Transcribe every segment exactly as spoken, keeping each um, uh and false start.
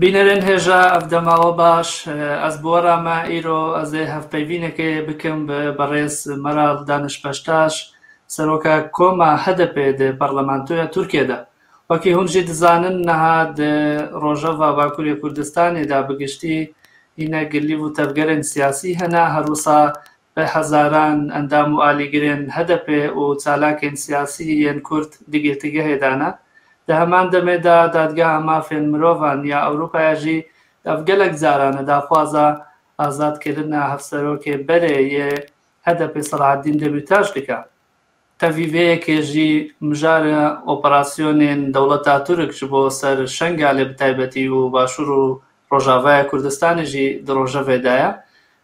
Bînerên hêja, ev dema we baş. Ez bi we re me îro ez ê hevpeyvînekê bikim bi berêz Meral Daniş Beştaş, seroka koma H D P di parlamentoya Tirkiyê de. Wekî hûn jî dizanin, niha di Rojava Bakurê Kurdistanê de bi giştî hinek lîv û tevgerên siyasî hene, her wisa bi hezaran endam û alîgirên H D P û çalakên siyasî yên Kurd di girtîgehê de ne. Di heman demê de Dadgeha Mafên Mirovan ya Ewropayê jî ev gelek caran e daxwaza azadkirina hevserokê berê yê H D P Selahaddîn Demîrtaş dike. Tevî vê yekê jî mijara operasyonên dewleta Tirk ji bo ser Şengalê bi taybetî û Başûr û Rojavaya Kurdistanê jî di rojevê de ye.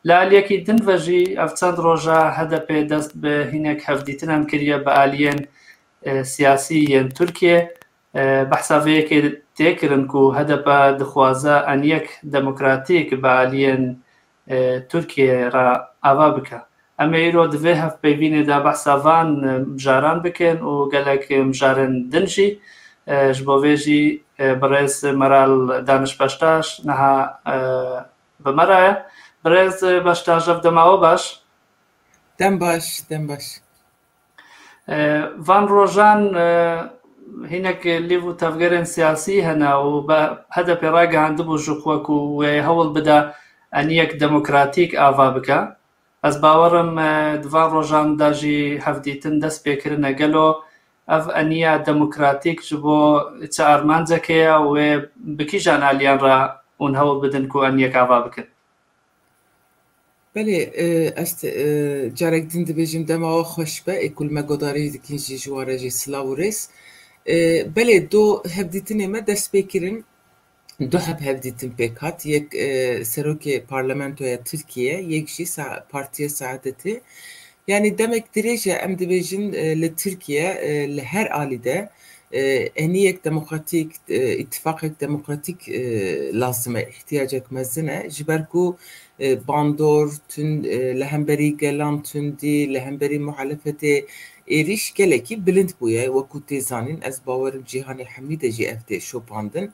Li aliyekî din ve jî ev çend roja H D P dest bi hinek hevdîtinan kiriye bi aliyên, e, siyasî yên Tirkiyê. E, behsa vê yekê tê kirin ku H D P dixwaze eniyek demokratîk bi aliyên, e, Tirkiyê re ava bike. Em ê îro di vê hevpeyvînê de behsa van, e, mijaran bikin û gelek mijarên din jî. E, ji bo vê jî, e, birêz Meral Daniş Beştaş niha, e, bi me re ye. Birêz Beştaş, ev dema we baş. Dem baş, dem baş. E, van rojan, e, hinek lîv û tevgerên siyasî hene û bi H D P ragihandibû ji xwe ku wê hewl bide eniyek demokratîk ava bike. Ez bawer im, e, di van rojan de jî hevdîtin dest pê kirine. Gelo ev eniya demokratîk ji bo çi armancekê ye û wê bi kîjan aliyan re hûn hewl bidin ku eniyek ava bikin? Belê, e, ez te, e, carek din dibêjim dema we xweş be, ê ku li me guhdarî dikin jî ji wan re jî silav û rêz. E, belê, do hevdîtinê me dest pê kirin, du heb hevdîtin pêk hat, yek, e, serokê parlamentoya Tirkiye, yek jî sa-, partiya Saadetê. Yanî demek dirêj e, em dibêjin, e, li Tirkiye, e, li her alî de, e, eniyek demokratîk, e, îtifaqek demokratîk, e, lazim e, îhtiyacek mezin e. Ji ber ku, e, bandor tund, e, li hemberî gelan tundî, li hemberî muhalefetê êrîş gelekî bilind bûye. Wekû tê zanîn, ez bawerim cîhanê hemî de jî ev tê şopandin.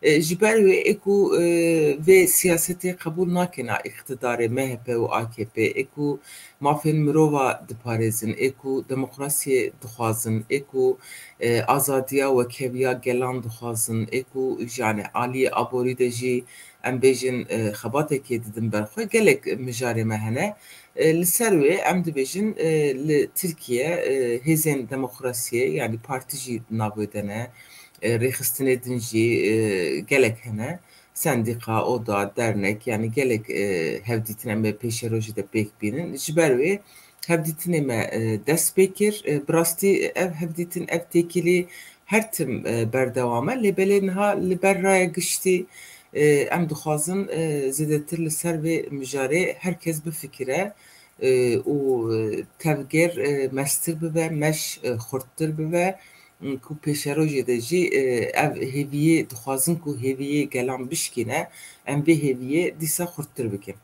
E, ji ber wê ê ku, e, vê siyasetê qebûl nakena îqtidarê M H P û A K P, ê ku mafên mirova diparêzin, ê ku demokrasiyê dixwazin, ê ku, e, azadiya wekheviya gelan dixwazin, ê ku, yanî, aliyê aborî de jî em bêjin, e, xebatekê didin ber xwe, gelek mijarê me hene. E, li ser wê em dibêjin, e, li Tirkiye, e, hêzên demokrasiyê, yanî partî jî di nav wê de ne, e, rêxistinê din jî, e, gelek hene. Sendîqa, oda, dernek, yanî gelek, e, hevdîtin em ê pêşerojê de pêk bînin. Ji ber wê hevdîtinê me, e, dest pê kir. E, bi rastî ev hevdîtin, ev têkilî her tim, e, berdewam e. Lê belê niha li ber raya giştî, e, em dixwazin, e, zêdetir li ser vê mijarê her kes bifikire, e, û, e, tevger, e, mestir bibe, meş, e, xurttir bibe, m, ku pêşerojê de jî, e, ev hêviyê dixwazin ku hêviyê gelan bişkîne, em vê hêviyê dîsa xurttir bikin.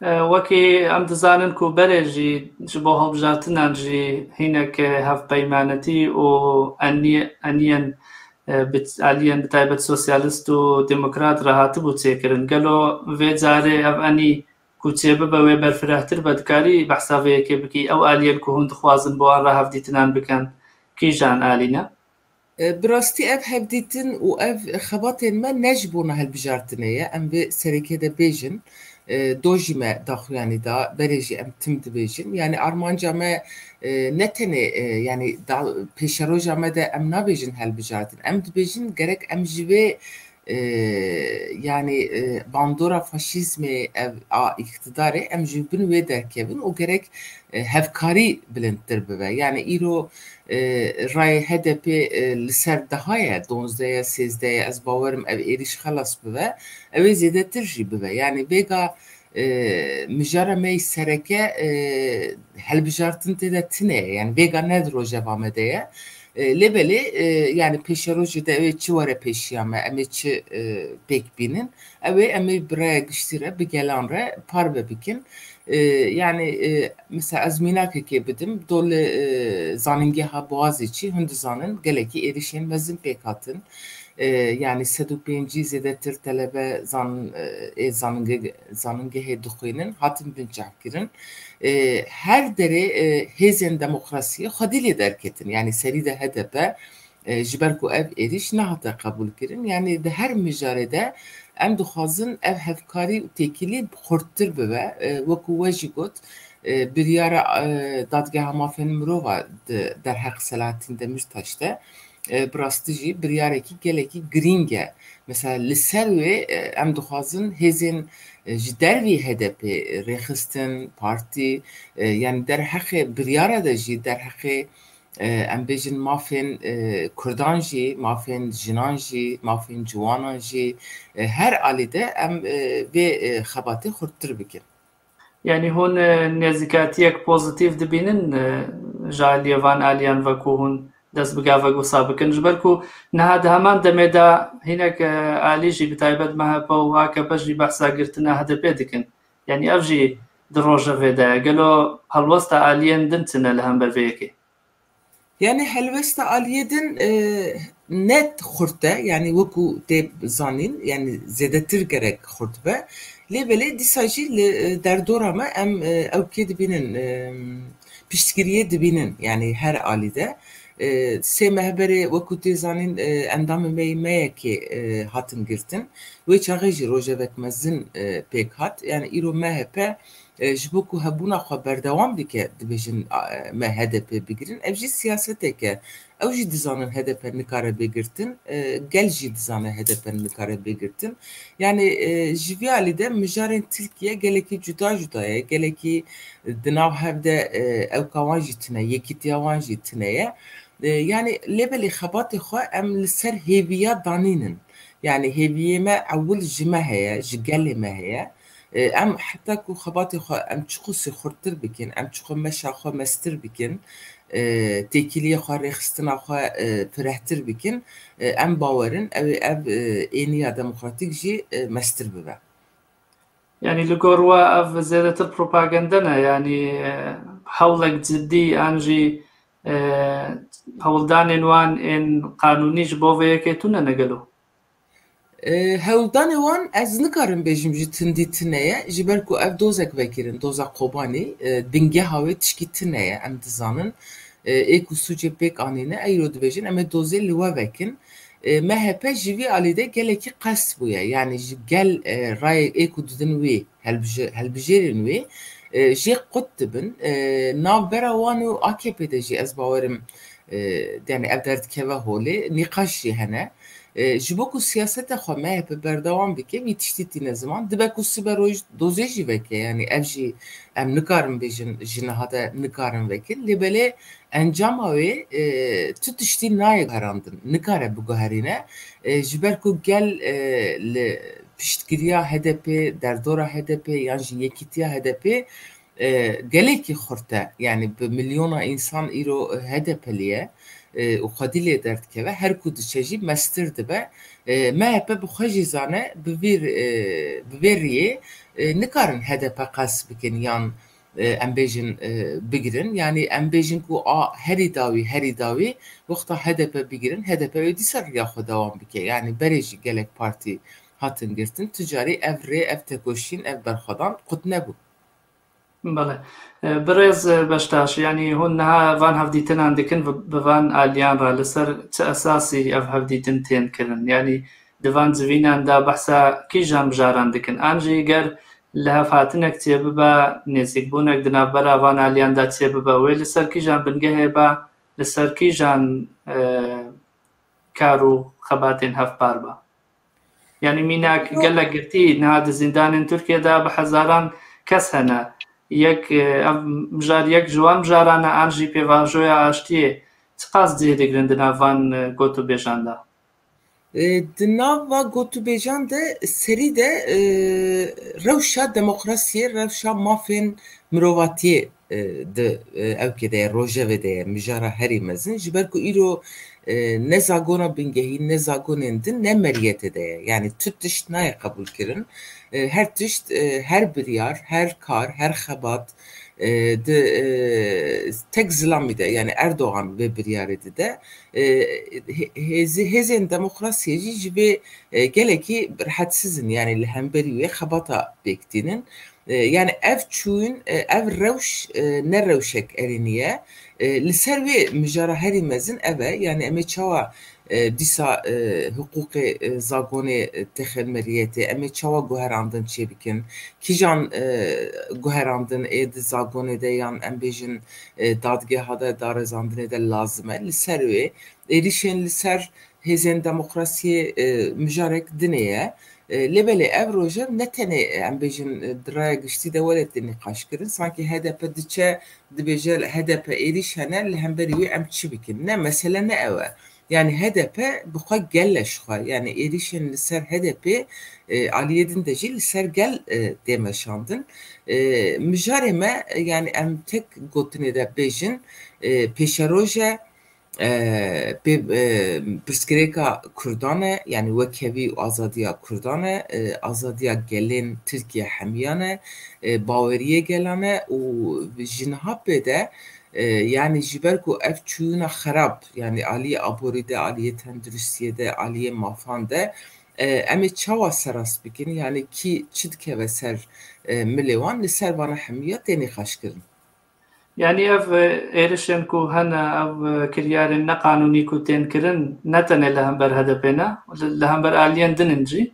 E, wekî em dizanin ku berê jî ji bo hilbijartinan jî hinek, e, hevpeymanetî û enî-, eniyên, e, bi, aliyên bi taybet sosyalist û demokrat re hatibû çêkirin. Gelo vê carê ev enî ku çêbibe wê berfirehtir be, dikarî behsa vê yekê bikî? Ew aliyên ku hûn dixwazin bo wan re hevdîtinan bikin, kîjan alî ne? E, bi rastî ev hevdîtin û ev xebatên me ne ji bona hilbijartinê ye. Em vê sereke de bêjin, e, do jî me daxuyanî da, berê jî em tim dibêjin. Yanî armanca me, e, ne tenê, e, yanî da, pêşeroja me de em nabêjin hilbijartin. Em dibêjin gerek em ji vê, e, yanî, e, bandora faşîzmê ev a îqtidarê, em ji bin wê derkevin û gerek, e, hevkarî bilindtir bibe. Yanî îro, e, rayê H D P, e, li ser daha ye, donzdeh ye, sêzdeh ye, ez bawerim ev êrîş xelas bibe, ew ê zêdetir jî bibe. Yanî vêga, e, mijara me yî sereke, e, hilbijartin tê de tune ye. Yanî vêga ne di rojeva me de ye. E, lê belê, e, yanî pêşerojê de ew ê çi were pêşiya me, em ê çi, e, pêk bînin, ew ê em ê bi raya giştî re, bi gelan re parve bikin. E, yanî, e, mesela ez mînakekê bidim, do li, e, zanîngeha Boğaziçi, hûn dizanin, gelekî êrişên mezin pêk hatin. e, yanî sed û pêncî zêdetir telebe zan-, e, ê zanînge-, zanîngehê dixwînin, hatin binçavkirin. E, her derê, e, hêzên demokrasiyê xwedî lê derketin. Yanî serî de H D P, e, ji ber ku ev êrîş nehate qebûlkirin. Yanî di her mijarê de em dixwazin ev hevkarî û têkilî xurttir bibe. E, wekû we jî got, e, biryara, e, Dadgeha Mafên Mirova di derheq Selahattin Demirtaş de, e, bi rastî jî biryarekî gelekî girîng e. Mesela li ser wê, e, em dixwazin hêzên, e, ji dervî H D P rêxistin, partî, e, yanî derheqê biryara de jî, derheqê, e, em bêjin mafên, e, Kurdan jî, mafên jinan jî, mafên ciwanan jî, e, her alî de em, e, vê, e, xebatê xurttir bikin. Yanî hûn, e, nêzîkatiyek pozîtîf dibînin, e, ji aliyê van aliyan ve ku hûn dest bi gavek wisa bikin? Ji ber ku niha di heman demê de hinek, e, alî jî, bi taybet M H P û A K P jî behsa girtina H D P dikin. Yanî ev jî di rojevê de ye. Gelo helwesta aliyên din çi ne li hember vê yekê? Yanî helwesta aliyê din, e, net xurt e, yanî wekû tê zanîn, yanî zêdetir gerek xurt be. Lê belê dîsa jî li, e, derdora me em, e, ew kê dibînin, e, piştgiriyê dibînin, yanî her alî de. E, sê meh berê wekû tê zanîn, e, endamê me yê me yekê, e, hatin girtin. Wê çaxê jî rojevek mezin, e, pêk hat. Yanî îro M H P, e, ji bo ku hebûna xwe berdewam bike, dibêjin, a, me H D P bigirin. Ev jî siyasetek e. Ew jî dizanin H D P nikare bê girtin. E, gel jî dizane H D P nikare bê girtin. Yanî, e, ji vî alî de mijarên Tirkiye gelekî cuda cuda ye. Gelekî di nav hev de, e, ewka wan jî tune, yekîtiya wan jî tune ye. E, yanî lê belê xebatê xwe em li ser hêviya danînin. Yanî hêviyê me ewil ji me heye, ji gelê me heye. E, em heta ku xebatê xwe em çiqasî xurttir bikin, em çiqas meşa xwe mestir bikin, e, têkiliyê xwe, rêxistina xwe, e, firehtir bikin, e, em bawer in ew ê ev, e, êniya demokratîk jî, e, mestir bibe. Yanî li gor we ev zêdetir propagande ne, yanî, e, hewlek cidî an jî, e, hewldanên wan ên qanûnî ji bo vê yekê tune ne gelo? E, hewldanê wan ez nikarim bêjim ji tundî tune ye, ji ber ku ev dozek vekirin, doza Kobanî, e, bingeha wê tişkî tune ye, em dizanin. E, ê ku sûcê pêk anîne, eyro dibêjin, em ê dozê li we vekin. E, M H P ji vî alî de gelekî qels bûye, yanî ji gel, e, rayê ê ku didin wê, helbije-, helbijêrên wê, e, jê qut dibin. E, navbera wan û A K P de jî ez bawerim, e, yanî ev derdikeve holê, nîqaş jî hene. E, ji bo ku siyaseta xwe M H P berdewam bike, vî tiştî tîne ziman. Dibe ku sibe roj dozê jî veke, yanî ev jî em nikarin bêjin, ji niha de nikarin vekin. Lê belê encama wê, e, tu tiştî nayê guherandin, nikare biguherîne. E, ji ber ku gel, e, li piştgiriya H D P, derdora H D P yan jî yekîtiya H D P, e, gelekî xurt e. Yanî bi milyona însan îro H D P li ye, e, û xwedî lê derdikeve. Her ku diçe jî mestir dibe. E, M H P bi xwe jî zane, bi vî, e, bi vê riyê, e, nikarin H D P qels bikin yan, e, em bêjin, e, bigirin. Yanî em bêjin ku a herî dawî, herî dawî wexta H D P bigirin, H D P wê dîsa riya xwe dewam bike. Yanî berê jî gelek partî hatin girtin. Tu carî ev rê, ev tekoşîn, ev berxwedan qut nebû. Belê. E, birêz, e, Beştaş, yanî hûn niha van hevdîtinan dikin, bi, bi van aliyan re li ser çi esasî ev hevdîtin tên kirin? Yanî di van civînan de behsa kîjan mijaran dikin? An jî ger lihevhatinek çêbibe, nêzîkbûnek di navbera van aliyan de çêbibe, wê li ser kîjan bingehê be, li ser kîjan, e, kar û xebatên hevpar be? Yanî mînak gelek girtî niha di zîndanên Tirkiyê de bi hezaran kes hene. Yek, e, ev mijar yek ji wan mijaran e an jî pêvajoya aştiyê çiqas cih digrin di nav van, e, gotûbêjan de? E, di nav va gotûbêjan de serî de, e, rewşa demokrasiyê, rewşa mafên mirovatiyê, e, di, e, ewkê de ye, rojevê de ye, mijara herî mezin. Ji ber ku îro, e, ne zagona bingehî, ne zagonên din, ne meriyetê de ye. Yanî tu tişt nayê qebûlkirin. E, her tişt, e, her biryar, her kar, her xebat, e, di, e, tek zilamî de, yani Erdogan vê biryarê dide. E, hê-, hêzi-, hêzên demokrasiyê jî ji vê, e, gelekî rehetsiz in, yani li hemberî wê xebata pêk tînin. E, yani ev çûyîn, e, ev rewş, e, ne rewşek erênî ye. E, li ser wê mijara herî mezin ev e, yani em ê çawa e, dîsa, e, hiqûqê, e, zagonê, e, têxe meriyetê, em ê çawa guherandin çêbikin? Kîjan, e, guherandin ê di zagonê de yan em bêjin, e, dadgeha de, darezandinê de lazim e? Li ser wê êrîşên li ser hêzên demokrasiyê, e, mijarek dinê ye. E, lê belê ev roje ne tenê, e, em bêjin, e, di raya giştî de were tê nîqaşkirin. Sankî H D P diçe dibêje, H D P êrîş hene, li hemberî wê em çi bikin? Ne, mesele ne ew e. Yani H D P bi xwe gel e ji xwe. Yani êrîşên li ser H D P, e, aliyê din de jî li ser gel, e, tê meşandin. E, mijarê me, e, yani em tek gotinê de bêjin, e, pêşeroj e, e, pê, e, pirsgirêka Kurdan e, yani wekhevî û azadiya Kurdan e, e, azadiya gelên Tirkiye hemiyan e, e, baweriyê gelan e û ji niha pê de E, yani ji ber ku ev çûyîna xerab, yani aliyê aborî de, aliyê tenduristiyê de, aliyê mafan de, e, em ê çawa serast bikin? Yani kî çi dikeve ser, e, milê wan, li ser vana hemiya tê nîqaşkirin. Yani ev, e, êrişên ku hene, ev, e, kiryarên neqanûnî ku tên kirin, ne tenê li hember H D P ne, li, li hember aliyên din in jî.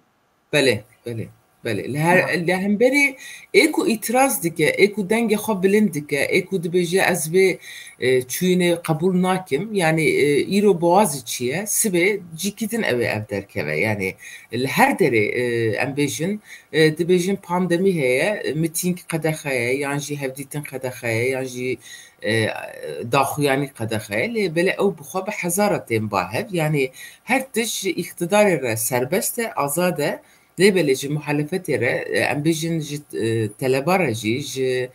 Belê, belê, belê. Li her, li hemberî ê ku îtiraz dike, ê ku dengê xwe bilind dike, ê ku dibêje ez vê, e, çûyînê qebûl nakim, yani, e, îro boğazî çi ye, sibê cîkî din ew ê ev derkeve. Yani li her derê, e, em bêjin, e, dibêjin pandemî heye, mitîng qedexe ye, yan jî hevdîtin qedexe ye, yan jî e, daxuyanî qedexe ye, lê belê ew bi xwe bi hezara tên ba hev. Yanî her tişt ji îqtidarê re serbest e, azad e, lê belê ji muhalefetê re, e, em bêjin ji, e, teleba re jî, ji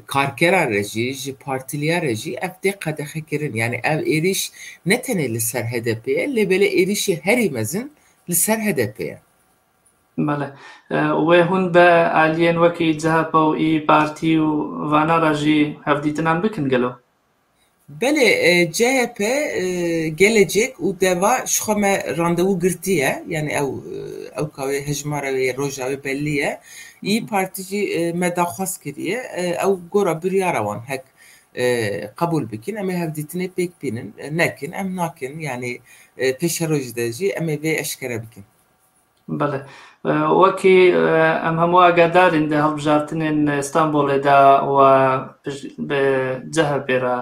karkera re jî, ji partiliya re jî ev tê qedexekirin. Yanî ev êrîş ne tenê li ser H D P ye, lê belê êrîşê herî mezin li ser H D P ye. Belê. E, wê hûn bi aliyên wekî C H P û İYİ Partî û vana re jî hevdîtinan bikin gelo? Belê, e, C H P, e, Gelecek û Deva ji xwe me randewu girtiye. Yani ew, e, ewka wê hejmara wê roja wê bellî ye. Hı hı. İYİ Partî jî, e, me daxwaz kiriye. E, ew gora biryara wan hek, e, qebûl bikin. Em ê hevdîtinê pêk bînin. E, nekin, em nakin. Yani, e, pêşerojî de jî em ê vê eşkere bikin. Belê. E, wekî, e, em hemû agahdar in di hilbijartinên Stenbolê de we pij-, bi C H P re,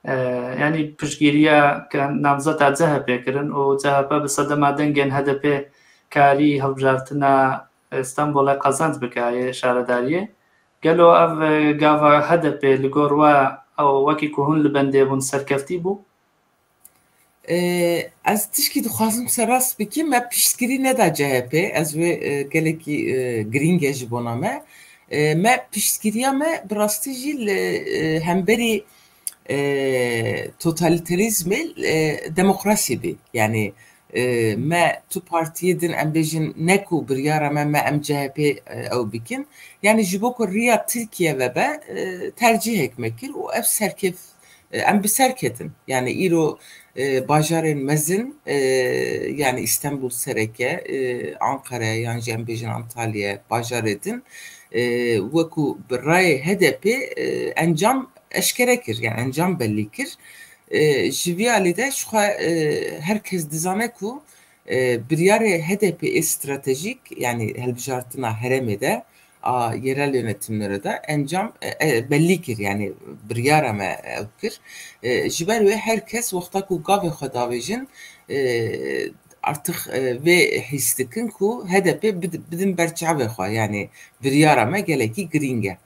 e, yanî piştgiriya ke namzeta C H P kirin û C H P bi sedema dengên H D P karî hilbijartina Stenbolê qezenc bike yê şaredariyê. Gelo ev, e, gava H D P li gor we ew wekî ku hûn li bendê bûn serkeftî bû? E, ez tişkî dixwazim serast bikim, me piştgirî neda C H P, ez wê, e, gelekî, e, girîng e ji bona me. E, me piştgiriya me bi rastî jî li, e, hemberî, e, totalîterîzmê, e, demokrasî bî. Yani, e, me tu partiyê din em bêjin ne ku biryara me, me em C H P, e, ew bikin. Yani ji bo ku riya Tirkiye vebe, e, tercîhek me kir û ev serkef-, e, em bi ser ketin. Yani îro, e, bajarên mezin, e, yani Îstenbul sereke, e, Ankara yan jî em bêjin Antalya, bajarê din, e, wekû bi rayê H D P, e, encam eşkere kir, yani encam bellî kir. E, ji vî alî de ji xwe, e, her kes dizane ku, e, biryarê H D P ê stratejîk, yani hilbijartina herêmê de, a yerel yönetimlere de encam, e, e, bellî kir, yani biryara me ew kir. E, ji ber wê her kes wexta ku gavê xwe davêjin, e, artık, e, vê hîs dikin ku H D P bid-, bidin ber çavê xwe, yani biryara me gelekî girîng e.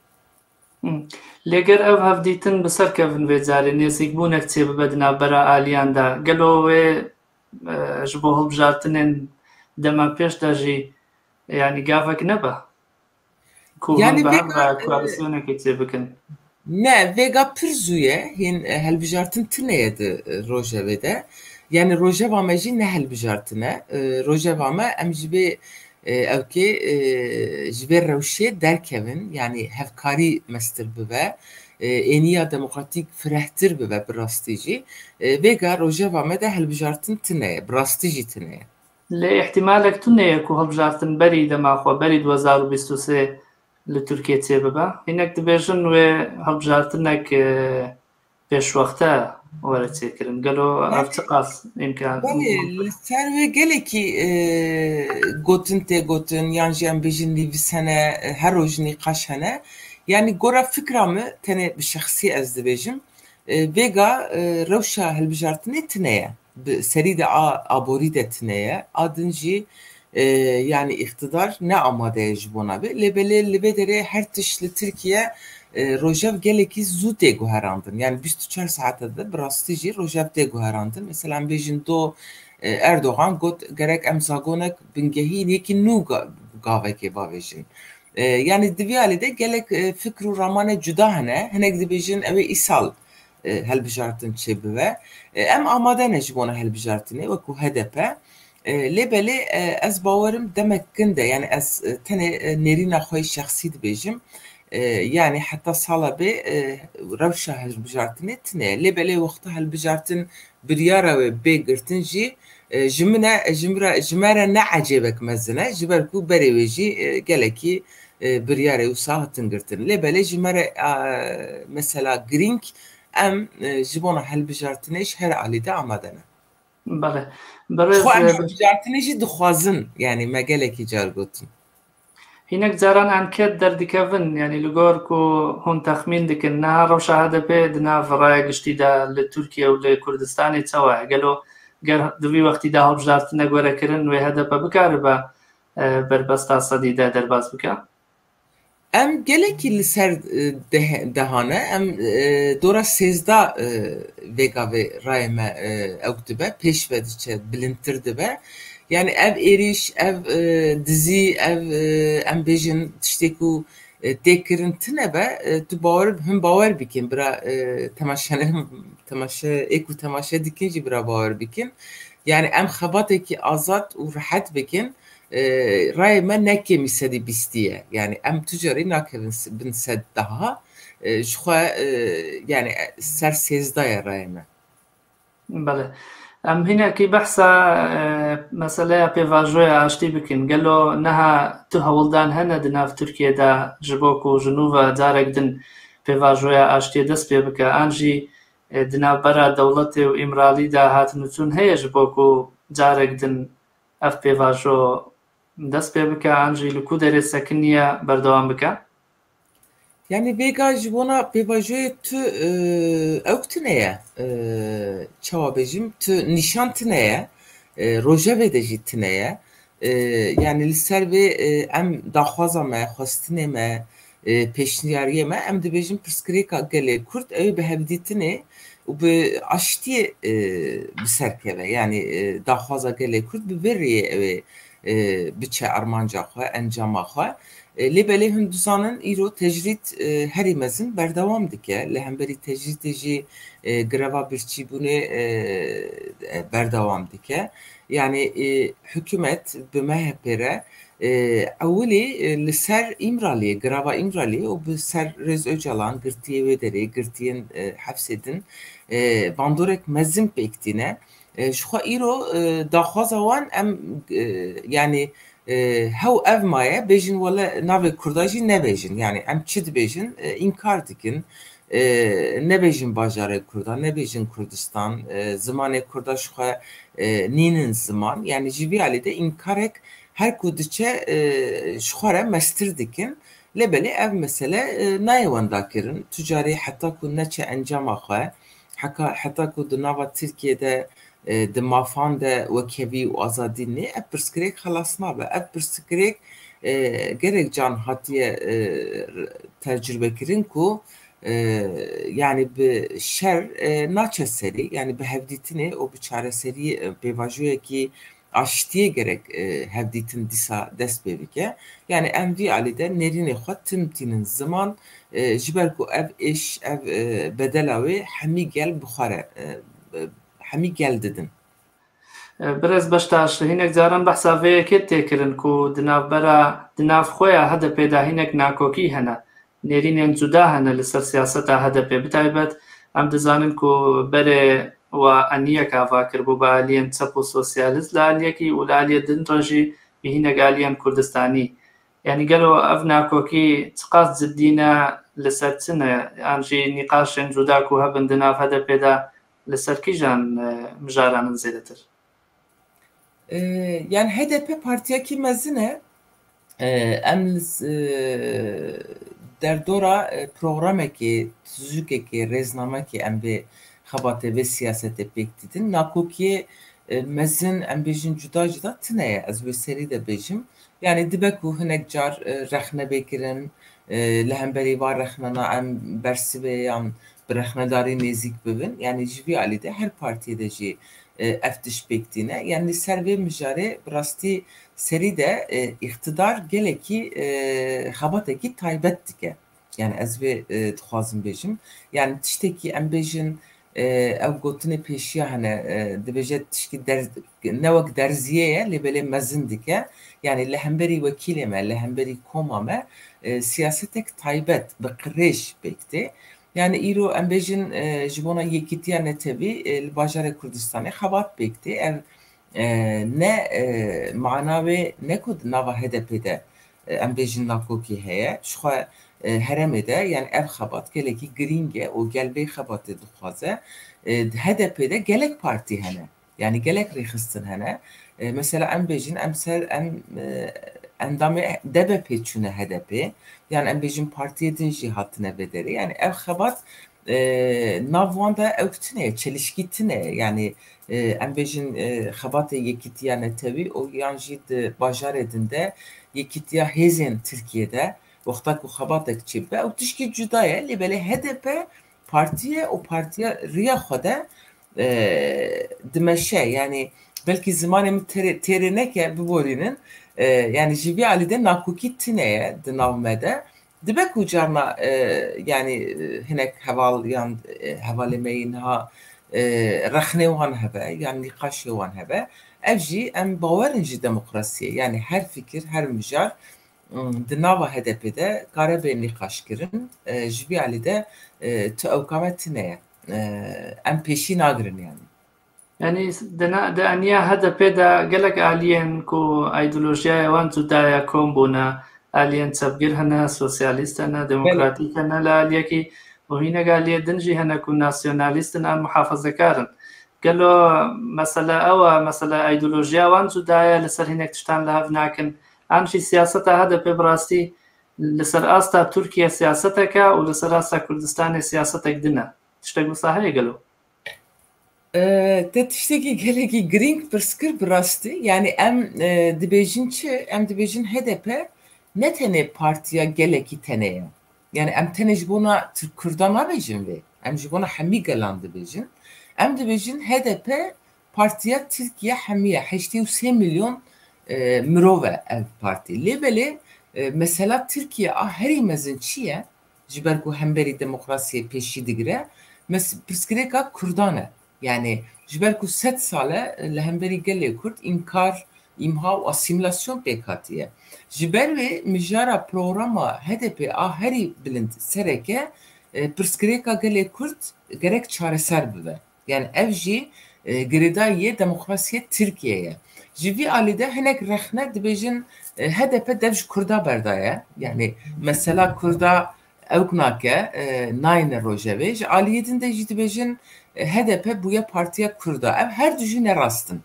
Hmm. Lê ger ev hevdîtin bi ser kevin vê carê, nêzîkbûnek çêbibe di navbera aliyan de, gelo wê, e, ji bo hilbijartinên dema pêş de jî, yanî gavek nebe? Ku hûn Yani bi vê hev re ga-, e, koalîsyonekê çêbikin? Ne, vêga pir zû ye, hîn, e, helbijartin tune ye di, e, rojevê de. Yani rojeva me jî ne helbijartin e. E, rojeva me, em ji vê, e, ewkê, e, ji vê rewşê derkevin, yanî hevkarî mestir bibe, e, êniya demokratîk firehtir bibe bi rastî jî. E, vêga rojeva me de hilbijartin tune ye, bi rastî jî tune ye. Lê îhtimalek tune ye ku hilbijartin berî dema xwe, berî du hezar û bîst û sê li Tirkiyê çêbibe. Hinek dibêjin wê hilbijartinek, e, pêşwexte were çêkirin. Gelo ev çiqas îmkan? Belê, li ser wê gelekî, e, gotin tê gotin, yan jî em bêjin nivîs hene, e, her roj nîqaş hene. Yanî gora fikra min, tenê bi şexsî ez dibêjim, e, vêga, e, rewşa hilbijartinê tune ye. Bi serî de a aborî de tune ye. A din jî, e, yanî îqtidar ne amade ye ji bona vê. Lê belê li vê derê her tişt li Tirkiye, e, rojev gelekî zû tê guherandin. Yanî bîst û çar saete de bi rastî jî rojev tê guherandin. Mesela em bêjin do, e, Erdogan got gerek em zagonek bingehîn yekî nû ga-, gavekê bavêjin. E, yanî di vî alî de gelek, e, fikr û ramanê cuda hene. Hinek dibêjin ew ê îsal, e, helbijartin çêbibe. E, em amade ne ji bona helbijartinê wekû H D P. E, lê belê, e, ez bawerim demek kin de, yanî ez, e, tenê, e, nêrîna xwe yê şexsî dibêjim. E, yanî heta sala bê, e, rewşa helbijartinê tune ye. Lê belê wexta helbijartin biryara wê bê girtin jî, e, ji min e, ji min re, ji me re ne ecêbek mezin e, ji ber ku berê wê jî, e, gelekî, e, biryarê wisa hatin girtin. Lê belê ji me re, e, mesela girîng, em, e, ji bona helbijartinê ji her alî de amade ne. Belê. Birêz, xwe em e, hilbijartinê jî dixwazin, yanî me gelekî car gotin. Hinek caran anket derdikevin, yanî li gor ku hûn texmîn dikin, niha rewşa H D P di nav raya giştî de li Tirkiye û li Kurdistanê çawa ye? Gelo ger di vî wextî de hilbijartinek were kirin, wê H D P bikaribe, e, berbesta sedî de derbas bike? Em gelekî li ser, e, deh-, dehane, em, e, dora sêzdeh, e, vêga vê rayê me, e, ewk dibe, pêş ve diçe, bilindtir dibe. Yanî ev êrîş, ev, e, dizî, ev, e, em bêjin tiştê ku, e, tê kirin tune be, e, tu bawer, hûn bawer bikin, bira, e, temaşenerin, temaşe, ê ku temaşe dikin jî bira bawer bikin. Yanî em xebatekî azad û rehet bikin, e, rayê me ne kêmî sedî bîstî ye. Yanî em tu carî nakevin s-, bin sed daha. E, ji xwe, e, yanî, e, ser sêzdeh ye rayê me. Belê. Em hinekî behsa, e, meseleya pêvajoya aştî bikin. Gelo niha tu hewldan hene di nav Tirkiyê de ji bo ku ji nû ve carek din pêvajoya aştiyê dest pê bike? An jî, e, di navbera dewletê û Îmralî de hatnûçûn heye ji bo ku carek din ev pêvajo dest pê bike, an jî li ku derê sekiniye berdewam bike? Yanî vêga ji bona pêvajoyê tu, e, ewk tune ye, e, çawa bêjim, tu nîşan tune ye, e, rojevê de jî tune ye. E, yanî li ser vê, e, em daxwaza me, xwestinê me, e, pêşniyariyê me, em dibêjin pirsgirêka gelê Kurd, ew ê bi hevdîtinê û bi aştiyê, e, bi ser keve. Yanî, e, daxwaza gelê Kurd bi vê rêyê ew ê, e, biçe armanca xwe, encama xwe. E, lê belê hûn dizanin îro tecrîd, e, herî mezin berdewam dike. Li hemberî tecrîdê jî, e, greva birçîbûnê, e, e, berdewam dike. Yanî, e, hikûmet bi M H P re, e, ewilî, e, li ser Îmraliyê, greva Îmraliyê û bi ser Rêz Ocalan, girtiyê wê derê, girtiyên, e, hefsê din, e, bandorek mezin pêk tîne. E, ji xwe îro, e, daxwaza wan em, e, yanî, e, hew ev maye, bêjin wele navê Kurda jî nebêjin. Yanî em çi dibêjin, e, înkar dikin. E, nebêjin bajarê Kurda, nebêjin Kurdistan, e, zimanê Kurda ji xwe, e, nînin ziman. Yanî ji vî alî de înkarek her ku diçe, e, ji xwe re mestir dikin. Lê belê ev mesele, e, nayê wendakirin. Tu carî heta ku neçe encama xwe, heka, heta ku di nava Tirkiyê de, e, di mafan de wekhevî û azadî nê, ev pirsgirêk xelas nabe. Ev pirsgirêk, e, gelek can hatiye, e, tecrûbekirin ku, e, yanî bi şer, e, naçe serî, yanî bi hevdîtinê û bi çareserî, e, pêvajoyekî aştiyê gerek, e, hevdîtin dîsa dest pê bike. Yanî em vî alî de nêrînê xwe tim tînin ziman, e, ji ber ku ev êş, ev, e, bedela wê hemî gel bi xwe re, e, e, hemî gel didin. Birêz Beştaş, hinek caran behsa vê yekê tê kirin ku di navbera, di nav xwe ya H D P de hinek nakokî hene, nêrînên cuda hene li ser siyaseta H D P. Bi taybet em dizanin ku berê we eniyek ava kiribû bi aliyên çep û sosyalîst li aliyekî û li aliyê din re jî bi hinek aliyên Kurdistanî. Yanî gelo ev nakokî çiqas cidî ne, li ser çi ne? Yan jî nîqaşên cuda ku hebin di nav H D P de li ser kîjan, e, mijaran in zêdetir? E, yani H D P partiyekî mezin e. E, em li s-, e, derdora, e, programekê, tizûkekê, rêznamekê em vê xebatê, vê siyasetê pêk didin. Nakokiyê, e, mezin, em bêjin cuda cuda tune ye. Ez wê serî de bêjim. Yani dibe ku hinek car, e, rexne bê kirin, e, li hemberî van rexnana em bersivê yan bi rexnedarî nêzîk bibin. Yani ji vî alî de her partiyê de jî, e, ev tişt pêk tîne. Yani li ser vê mijarê bi rastî serî de, e, îqtidar gelekî, e, xebatekî taybet dike. Yani ez vê, e, dixwazim bêjim. Yani tiştekî em bêjin, e, ew gotinê pêşiya hene, e, dibêje tişkî der-, ne wek derziyê ye, lê belê mezin dike. Yani li hemberî wekîlê me, li hemberî koma me, e, siyasetek taybet bi qirêj pêk tê. Yani îro em bêjin, e, ji bona yekîtiya netewî, e, li bajarê Kurdistanê xebat pêk tê. Ev, e, ne, e, mana wê ne ku di nava H D P de, e, em bêjin nakokî heye. Ji xwe, e, herêmê de, yani ev xebat gelekî girîng e û gel vê xebatê dixwaze. E, di H D P de gelek partî hene. Yani gelek rêxistin hene. E, mesela em bêjin, em ser, em, e, endamê D B P çûne H D P. Yani em bêjin partiyê din jî hatine vê derê. Yani ev xebat, e, nav wan de ew tune ye, çelişkî tune ye. Yani, e, em bêjin, e, xebatê yekîtiya netewî û yan jî di bajarê din de yekîtiya hêzên Tirkiyê de wexta ku xebatek çêbibe, ew tişkî cuda ye. Lê belê H D P partî ye û partiya riya xwe de, e, dimeşe. Yani belkî zimanê min têrê, têrê neke, biborînin. E, yani ji vî alî de nakokî tune ye di nav me de. Dibe ku carna, e, yani, e, hinek heval yan, e, hevalê me yê niha, e, rexnê wan hebe, yan nîqaşê wan hebe. Ev jî em bawer in ji demokrasiyê. Yani her fikir, her mijar, ım, di nava H D P de kare bê nîqaş kirin. E, ji vî alî de, e, tu ew kame tune ye. E, em pêşî nagirin yani. Yanî di na-, di eniya H D P de gelek aliyên ku îdeolojiyaya wan cuda ye kom bûne, aliyên çepgir hene, sosyalîst hene, demokratîk hene li aliyekî û hinek aliyê din jî hene ku nasyonalîst in an muhafazekar in. Gelo mesele ew e, mesele îdeolojiya wan cuda ye, li ser hinek tiştan li hev nakin. An jî siyaseta H D P bi rastî li ser asta Tirkiye siyasetek e û li ser asta Kurdistanê siyasetek din e. Tiştek wisa heye gelo? E, te tiştekî gelekî girîng pirs kir bi rastî. Yani em, e, dibêjin çi? Em dibêjin H D P ne tenê partiya gelekî tenê ye. Yani em tenê ji bona Tirk Kurdan nabêjin vê. Em ji bona hemî gelan dibêjin. Em dibêjin H D P partiya Tirkiye hemî ye. Heştê û sê milyon, e, mirov e ev partî. Lê belê, e, mesela Tirkiye a herî mezin çi ye? Ji ber ku hemberî demokrasiyê pêşî digire, mes-, pirsgirêka Kurdan e. Yani ji ber ku sed sal e li hemberî gelê Kurd înkar, îmha û asîmîlasyon pêk hatiye. Ji ber wê mijara programa H D P a herî bilind sereke, e, pirsgirêka gelê Kurd gerek çareser bibe. Yani ev jî, e, girêdayî yê demokrasiyê Tirkiye ye. Ji vî alî de hinek rexne dibêjin, e, H D P dev ji Kurda berdaye. Yani mesela Kurda ewk nake, e, nayêne rojevê. Ji aliyê din de jî dibêjin, e, H D P bûye partiya Kurda. Ev her du jî ne rast in.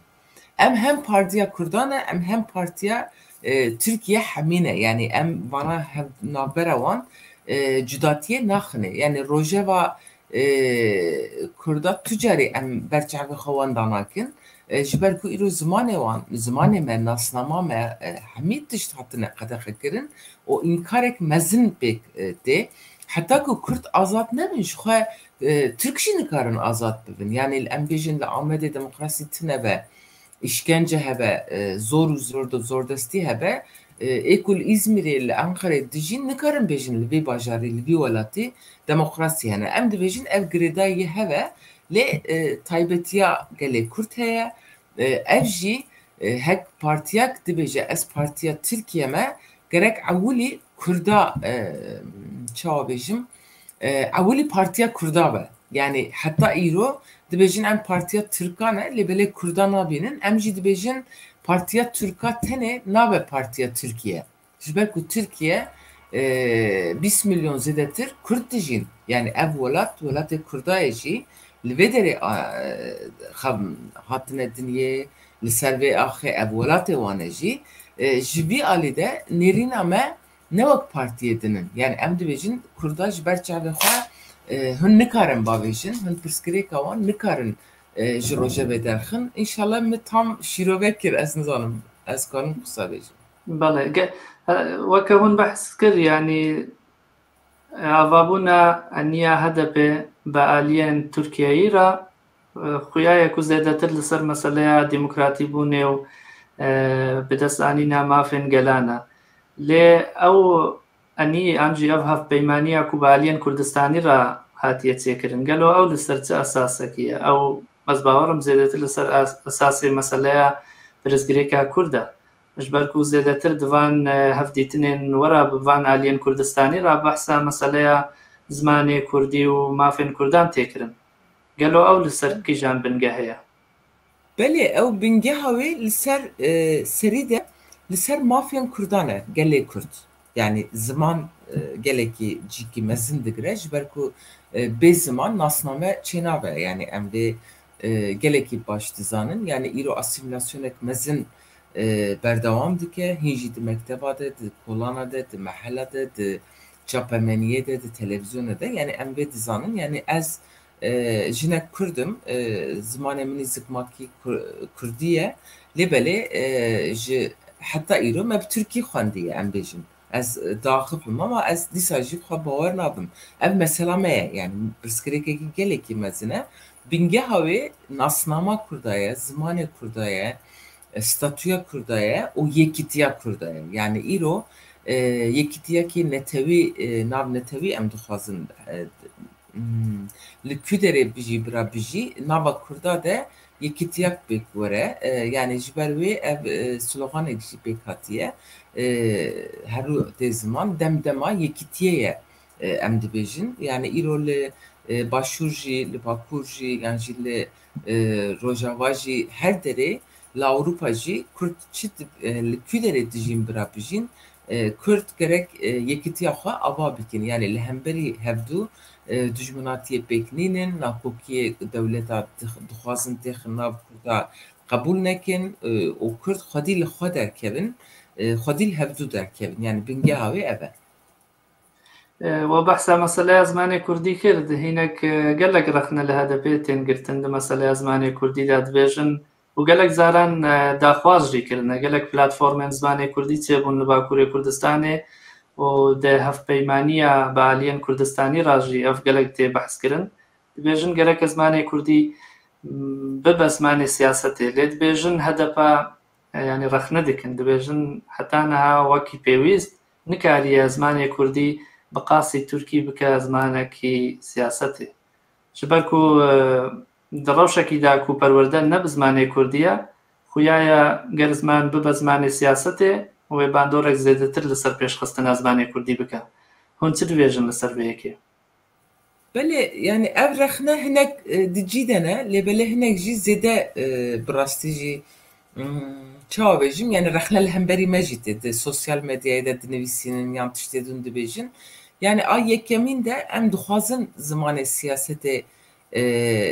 Em hem partiya Kurdan e, em hem partiya, e, Tirkiye hemî ne. Yani em vana hev-, navbera wan, e, cudatiyê naxine. Yani rojeva, e, Kurda tu carî em ber çavê xwe wan danakin. E, ji ber ku îro zimanê wan, zimanê me, nasnama me, e, hemî tişt hatine qedexekirin û înkarek mezin pêk, e, tê. Heta ku Kurd azad nebin, ji xwe, e, Tirk jî nikarin azad bibin. Yani em bêjin li Amedê demokrasî tune be, îşkence hebe, e, zor û zor-, zordestî hebe, e, ê ku li Îzmîrê, li Enqerê dijîn, nikarin bêjin li vê bajarî, li vî welatî demokrasî hene. Em dibêjin ev girêdayî hev e, lê, e, taybetiya gelê Kurd heye, E, ev jî, e, hek partiyek dibêje, ez partiya Tirkiye me, gerek ewilî Kurda, e, çawa bêjim, e, ewilî partiya Kurda be. Yani heta îro dibêjin em partiya Tirka ne, lê belê Kurda nabînin. Em jî dibêjin partiya Tirka tenê nabe partiya Tirkiye. Ji ber ku Tirkiye, e, bîst milyon zêdetir Kurd dijîn. Yani ev welat, welatê Kurda ye jî. Li vê derê, a, e, xam-, hatine dinyê, li ser vê axê ev welatê wan e jî. E, ji vî alî de nêrîna me ne wek partiyê din in. Yani em dibêjin Kurda ji ber çavê xwe, e, hûn nikarin bavêjin, hûn pirsgirêka wan nikarin, e, ji rojevê derxin. Înşallah min tam şîrove kir, ez nizanim, ez karim qisa bêjim. Belê, ge-, e, weke hûn behs kir, yanî, e, avabûna eniya H D P bi aliyên Tirkiyeyî re, e, xuya ye ku zêdetir li ser meseleya demokratîbûnê û, e, bi dest anîna mafên gelan e. Lê ew enî an jî ev hevpeymaniya ku bi aliyên Kurdistanî re hatiye çêkirin, gelo ew li ser çi esasekî ye? Ew, ez bawer im, zêdetir li ser es-, esasê meseleya pirsgirêka Kurd e. Ji ber ku zêdetir di van, e, hevdîtinên we re bi van aliyên Kurdistanî re behsa meseleya zimanê Kurdî û mafên Kurdan tê kirin. Gelo ew li ser kîjan bingehê ye? Belê, ew bingeha wê li ser, e, serî de li ser mafên Kurdan e, gelê Kurd. Yani ziman, e, gelekî cîkî mezin digire, ji ber ku, e, bê ziman nasname çênabe. Yani em vê, e, gelekî baş dizanin. Yani îro asîmîlasyonek mezin, e, berdewam dike. Hîn jî di mekteba de, di kolana de, di mehela de, di çapemeniyê de, di televîzyonê de. Yani em vê dizanin. Yani ez, e, jinek Kurd im, e, zimanê min î zikmakî Kur-, Kurdî ye. Lê belê, e, ji heta îro me bi Tirkî xwendiye, em bêjin. Ez, e, diaxifim ama ez dîsa jî xwe bawer nabim. Ev mesela me ye, yani pirsgirêkekî gelekî mezin e. Bingeha wê nasnama Kurda ye, zimanê Kurda ye, e, statûya Kurda ye û yekîtiya Kurda ye. Yani îro, e, yekîtiyekî netewî, e, navnetewî em dixwazin, e, Hmm, li ku derê bijî bira bijî, nava Kurda de yekîtiyak pêk were. E, yani ji ber wê ev, e, sloganek jî pêk hatiye. E, herû tê ziman, dem dema yekîtiyê ye, e, em dibêjin. Yani îro li, e, Başûr jî, li Bakur jî, yan jî li, e, Rojava jî, her derê li Ewropa jî Kurd çi di-, e, li ku derê dijîn bira bijîn, e, Kurd gerek, e, yekîtiya xwe ava bikin. Yani li hemberî hevdû, e, dijminatiyê pêk nînin, nakokiyê dewleta dix-, dixwazin têxin nav Kurda qebûl nekin, e, û Kurd xwedî li xwe derkevin, e, xwedî li hevdû derkevin. Yani bingeha wê ev e. E, we behsa meseleya zimanê Kurdî kir, hînek, e, gelek rexne li H D P tên girtin di meseleya zimanê Kurdî de dibêjin û gelek caran, e, daxwaz jî kirine. Gelek platformên zimanê Kurdî çêbûn li Bakurê Kurdistanê û di hevpeymaniya bi aliyên Kurdistanî re jî ev gelek tê behs kirin. Dibêjin gereke zimanê Kurdî, m, bibe zimanê siyasetê. Lê dibêjin H D P, e, yani rexne dikin. Dibêjin heta niha wekî pêwîst nikariye zimanê Kurdî bi qasî Tirkî bike zimanekî siyasetê. Ji ber ku, e, di rewşekî de ku perwerde ne bi zimanê Kurdî ye, xuya ye ger ziman bibe zimanê siyasetê, wê bandorek zêdetir li ser pêşxistina zimanê Kurdî bike. Hûn çi dibêjin li ser vê yekê? Belê, yani ev rexne hinek, e, di cî de ne, lê belê hinek jî zêde, e, bi rastî jî, hmm, çawa bêjim, yani rexne li hemberî me jî tê, di sosyal medyayê de dinivîsînin yan tiştê din dibêjin. Yani a yekemîn de em dixwazin zimanê siyasetê, e,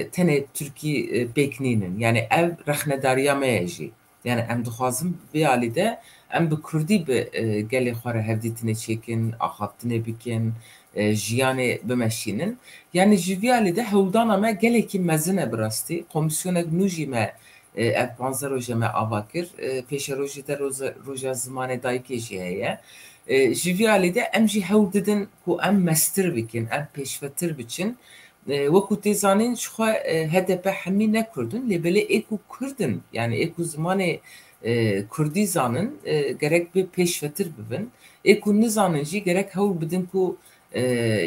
tenê Tirkî, e, pêk nînin. Yani ev rexnedariya me ye jî. Yani em dixwazin vê alî de em bi Kurdî bi, e, gelê xwe re hevdîtinê çêkin, axaftinê bikin, e, jiyanê bimeşînin. Yani ji vî alî de hewldana me gelekî mezin e bi rastî. Komîsyonek nû jî me, e, ev panzdeh roje me ava kir. E, pêşerojê de roza, roja zimanê dayikê jî heye. E, ji vî alî de em jî hewl didin ku em mestir bikin, em pêşvetir biçin. E, wekû tê zanîn, ji xwe, e, H D P hemî ne Kurd in, lê belê ê ku Kurd in, yani ê ku zimanê, e, Kurdî zanin, e, gerek bi pêşvetir bibin. Ê ku nizanin jî gerek hewl bidin ku, e,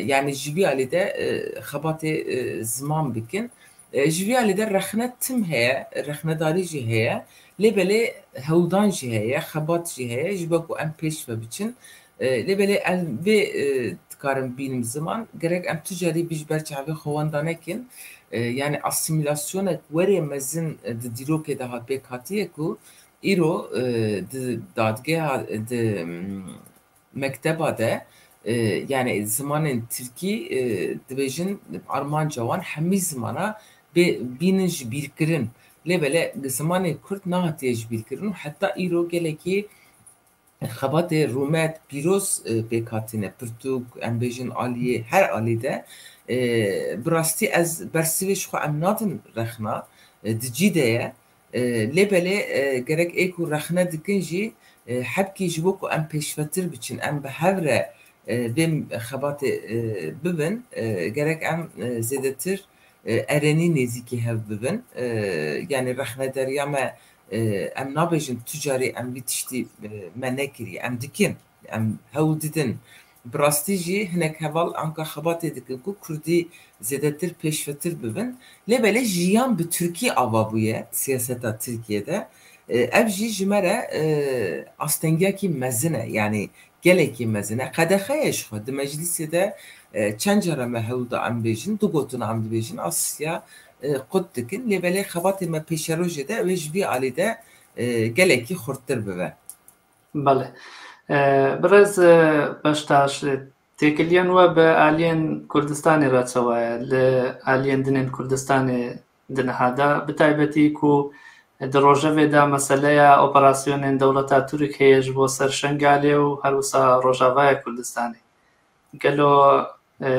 yani ji vî alî de, e, xebatê, e, ziman bikin. E, ji vî alî de rexne tim heye, rexnedarî jî heye, lê belê hewldan jî heye, xebat jî heye, ji bo ku em pêş ve biçin. E, lê belê em vê, e, dikarin bînim ziman, gerek em tu carî bî ji ber çavê xwe wenda nekin. E, yani asîmîlasyonek werê mezin, e, di dîrokê de ha pêk hatiye ku îro, e, di dadgeha, di, mm, mekteba de, e, yani zimanên tirkî, e, dibêjin armanca wan hemî zimana bê-, bînin ji bîrkirin. Lê belê zimanê kurd nehatiye ji bîrkirin û heta îro gelekî xebatê rûmet, pîroz, e, pêk hatine, pirtûk, em bêjin aliyê, her alî de. E, bi rastî ez bersivê ji xwe em nadin rexna, e, di cî de ye. E, lê belê, e, gerek ê ku rexne dikin jî, e, hebkî ji bo ku em pêşvetir biçin, em bi hev re, e, vê xebatê, e, bibin, e, gerek em, e, zêdetir, e, erenî nêzîkî hev bibin. E, yani rexnederiya me, e, em nabêjin tu carî em vî tiştî, e, me nekiriye, em dikin, em hewl didin. Bi rastî jî hinek heval anka xebatê dikin ku kurdî zêdetir pêşvetir bibin. Lê belê jiyan bi tirkî ava bûye siyaseta Tirkiye de. E, ev jî ji me re, e, astengiyekî mezin e, yani gelekî mezin e. Qedexe ye ji xwe. Di meclîsê de, e, çend cara me hewl da em bêjin, du gotina em dibêjin, asya, e, qut dikin. Lê belê xebatê me pêşerojê de wê ji vî alî de, e, gelekî xurttir bibe. Belê. E, birêz, e, Beştaş, e, têkiliyên we bi aliyên Kurdistanê re çawa ye? Li aliyên din ên Kurdistanê di niha de, bi taybetî ku di rojevê de meseleya operasyonên dewleta Tirk heye ji bo ser Şengalê û her wisa Rojavaya Kurdistanê. Gelo, e,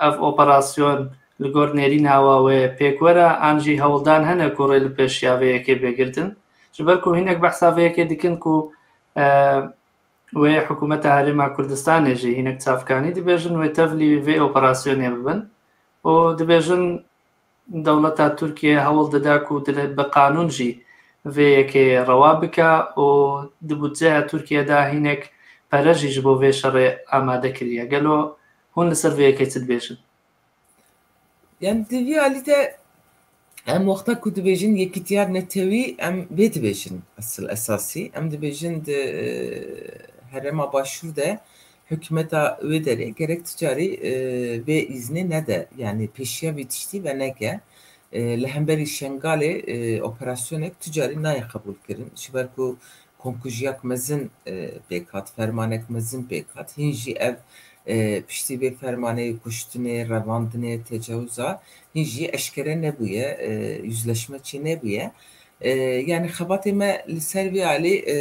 ev operasyon li gor nêrîna we wê pêk were, an jî hewldan hene ku rê li pêşiya vê yekê bê girtin? Ji ber ku hinek behsa vê yekê dikin ku, e, wê hikûmeta Herêma Kurdistanê jî hinek çavkanî dibêjin wê tevlî vê operasyonê bibin û dibêjin dewleta Tirkiye hewl dida ku dile-, bi qanûn jî vê yekê rewa bike û di budceya Tirkiye de hinek pere jî ji bo vê şerê amade kiriye. Gelo hûn li ser vê yekê çi dibêjin? Yani di vî alî de em wexta ku dibêjin yekîtiya netewî, em vê dibêjin esil esasî. Em dibêjin di, e, herêma Başûr de hikûmeta wê derê gerek tu carî, e, vê îznê nede. Yani pêşiya vî tiştî veneke. E, li hemberî Şengalê, e, operasyonek tu carî nayê qebûlkirin. Ji ber ku komkujiyak mezin, e, pêk hat, fermanek mezin pêk hat. Hîn jî ev, e, piştî vê fermanê kuştinê, revandinê, tecawuza, hîn jî eşkere nebûye, e, yüzleşme çê nebûye. E, yani xebatê me li ser vê alî, e,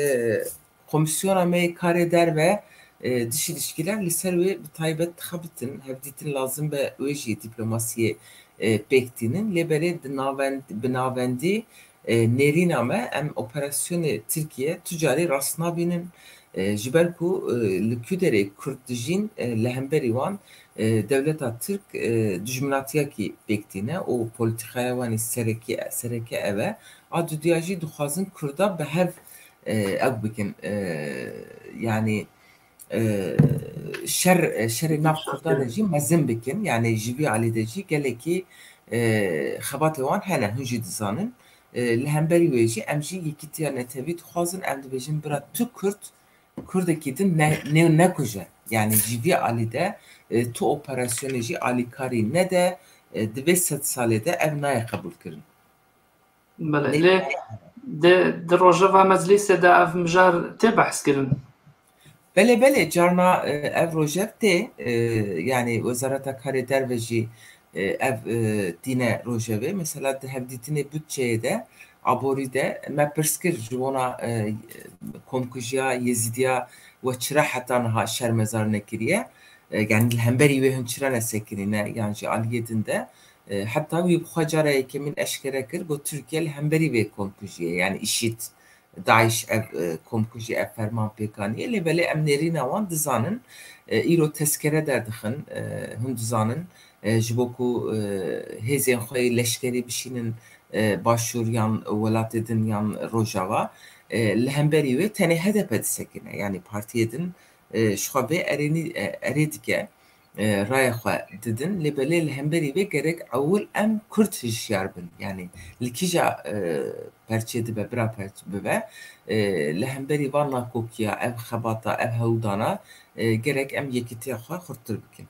Komîsyona me yê karê derve, e, dişî ilişkiler li ser wê bi taybet dixebitin, hevdîtin lazim be wê jî dîplomasiyê, e, pêk tînin. Lê belê di navend-, bi navendî, e, nêrîna me, em operasyonê Tirkiye tu carî rast nabînin. E, ji ber ku, e, li ku derê Kurd dijîn, e, li hemberî wan, e, dewleta Tirk, e, dijminatiyekî pêk tîne û polîtîkaya wan ê serekî, sereke ev e. A dudiya jî dixwazin Kurda bi hev, e, ew bikin. E, yani, e, şer, e, şerê nav Kurdan de jî mezin bikin. Yani ji vî alî de jî gelekî, e, xebatê wan hene, hûn jî dizanin. E, li hemberî wê jî em jî yekîtiya netewî dixwazin. Em dibêjin bira tu Kurd, Kurdekî din ne, ne, nekuje. Yani ji vî alî de, e, tu operasyonê jî alîkarî nede, e, di vê sed salê de ev nayê qebûlkirin. Belê, lê di, di rojeva meclîsê de ev mijar tê behs kirin? Belê, belê, carna, e, ev rojev tê, e, yani Wezareta Karê Derve jî, e, ev, e, tîne rojevê. Mesela di hevdîtinê budçeyê de, aborî de me pirs kir ji bona, e, komkujiya Yezîdiya we çira heta niha şermezar nekiriye? E, yani li hemberî wê hûn çira nesekinîne, yan jî aliyê din de, e, heta wî bi xwe cara yekemîn eşkere kir, got Tirkiye li hemberî vê komkujiyê, yani IŞİD, DAIŞ ev, e, komkujî, ev ferman pêk aniye. Lê belê em nêrîna wan dizanin. E, îro tezkere derdixin, e, hûn dizanin. E, ji bo ku, e, hêzên xwe yê leşkerî bişînin, e, Başûr yan welatê din yan Rojava. E, li hemberî wê tenê H D P disekine. Yani partiyê din, e, ji xwe vê erênî, e, erê dike. e, raya xwe didin. Lê belê li hemberî vê gerek ewil em Kurd hişyar bin. Yanî li kîja, e, perçê dibe, bira perç bibe, e, li hemberî van nakokiya, ev xebata, ev hewldana, e, gerek em yekîtiya xwe xurttir bikin.